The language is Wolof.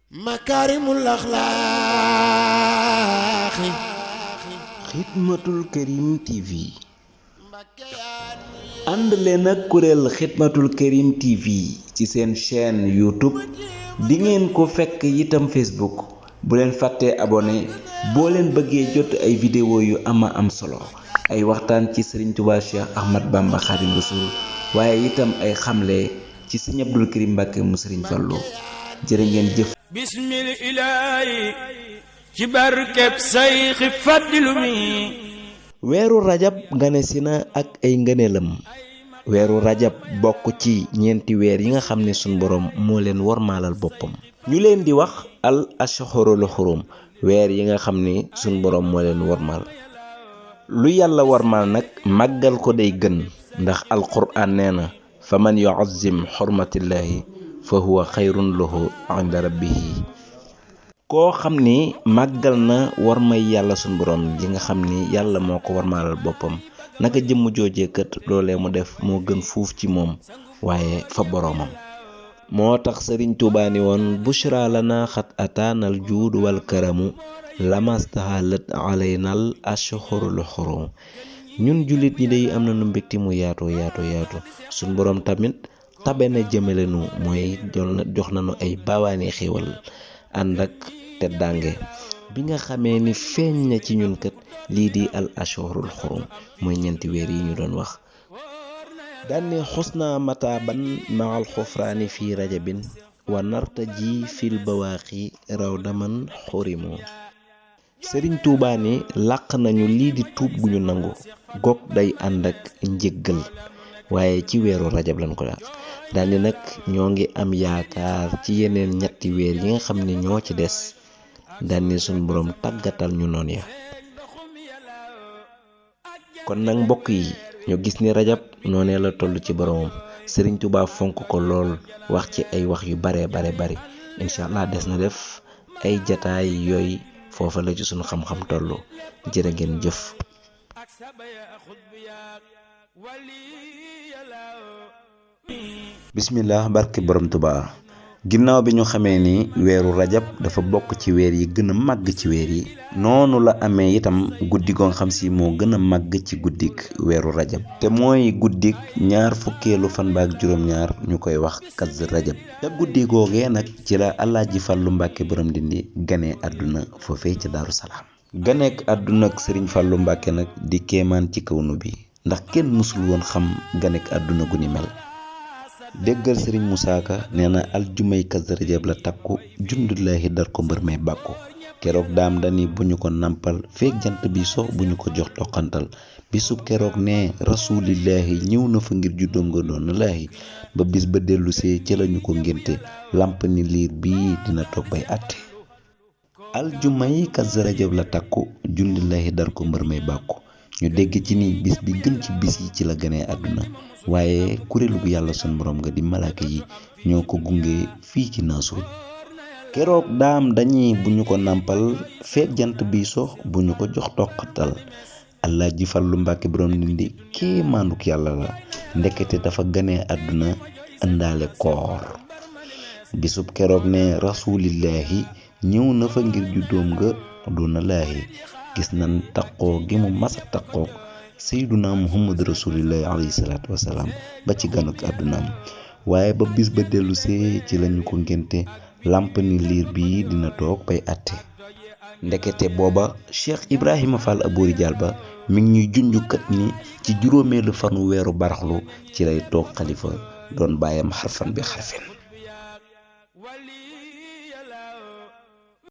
makaarimul axlaaqi Xidmatul Karim TV ànd leen ak kuréel Xidmatul Karim TV ci seen chaîne YouTube di ngeen ko fekk itam Facebook bu leen fàttee abonné boo leen bëggee jot ay vidéo yu am solo ay waxtaan ci Serigne Touba Cheikh Ahmad Bamba Khadim Rassoul waaye itam ay xamle ci Serigne Abdou Karim Mbacké mu Serigne Fallou jërë ngeen jëf. bismil ilaahi ci barkeb sayxi faddilu mi. weeru rajab ganesi na ak ay ngëneelam. weeru rajab bokk ci ñeenti weer yi nga xam ne sunu borom moo leen wormaalal boppam. ñu leen di wax al ashhurul xurum weer yi nga xam ne sunu borom moo leen wormaal. lu yàlla wormaal nag màggal ko day gën ndax alquraan nee na fa man yuazzim xurmatillahi fa huwa xayrun lahu inda rabbihi. koo xam ni màggal na war may yàlla sunu borom ji nga xam ni yàlla moo ko warmaalal boppam naka jëmm joojee kat loolee mu def moo gën fuuf ci moom waaye fa boroomam. moo tax Sëriñ Tuubaa ni woon bushra lana xat ataanal juud wal karamu lamastahalat alaynal ashhurul xurum. ñun jullit ñi day am na nu mbégte mu yaatu sunu borom tamit tabe na jëmalenu mooy jox nañu ay baawaani xéewal ànd ak teddaange bi nga xamee ni feeñ na ci ñun kat lii di al ashhurul xurum mooy ñeenti weer yi ñu doon wax. daane xusna mataaban maal xufraani fi rajabin wa narta ji fil bawaaqi raw daman xurimu. Sëriñ Tuubaa ni làq nañu lii di tuub gu ñu nangu goog day ànd ak njëggal waaye ci weeru rajab lañ ko def. daldi nag ñoo ngi am yaakaar ci yeneen ñetti weer yi nga xam ne ñoo ci des daldi suñ boroom tàggatal ñu noon ya. kon nag mbokk yi ñu gis ni rajab noonee la toll ci boroomam. Sëriñ Tuubaa fonk ko lool wax ci ay wax yu bare bari incha allah des na def ay jataay yooyu foofa la ci suñu xam-xam tollu jërë ngeen jëf. bismillah barke borom Tuubaa. ginnaaw bi ñu xamee ni weeru rajab dafa bokk ci weer yi gën a màgg ci weer yi noonu la amee itam guddi goo xam si moo gën a màgg ci guddik weeru rajab te mooy guddik ñaar fukkeelu fan ba ak juróom-ñaar ñu koy wax Kazu Rajab. te guddi googee nag ci la Alaaji Fàllu Mbàkke borom Ndindi ganee àdduna foofee ca Daaru Salaam. ganeek àdduna ak Sëriñ Fàllu Mbàkke nag di kéemaan ci kawnu bi ndax kenn mësul woon xam ganeek àdduna gu ni mel. déggal Sëriñ Musaa Ka nee na aljumay Kazu Rajab la takku jundullaahi dar ko mbër may bàkku. keroog daam dani bu ñu ko nampal feek jant bi so bu ñu ko jox toqantal bisub keroog ne rasuulillaahi ñëw na fa ngir juddoom nga doon na laahi ba bis ba dellusee ci lañu ko ngénte lamp ni liir bii dina toog bay àtte. aljumay Kazu Rajab la takku jundullaahi dar ko mbër may bàkku. ñu dégg ci ni bis bi gën ci bis yi ci la ganee àdduna waaye kuréelu gu yàlla sunu borom nga di malaaka yi ñoo ko gunge fii ci Naasuru. keroog daam dañuy bu ñu ko nàmpal feek jant bi sox bu ñu ko jox toqatal. Alaaji Fàllu Mbàkke borom Ndindi kii maanduk yàlla la ndekete dafa ganee àdduna ëndaale koor. bisub keroog ne rasuulillaahi ñëw na fa ngir juddoom nga doona laahi gis nan taqoo gi mu masa taqoo sayduna muhammad rasulillahi alayhi salaatu wasalaam ba ci ganuk àddunaam waaye ba bis ba dellusee ci lañu ko ngénte làmp ni liir bi dina toog bay àtte. ndekete booba Cheikh Ibrahima Fall Aboori Jaal ba mi ngi ñuy junjukat ni ci juróomeelu fanu weeru baraxlu ci lay toog xalifa doon bàyyam xarfan bi xarfen.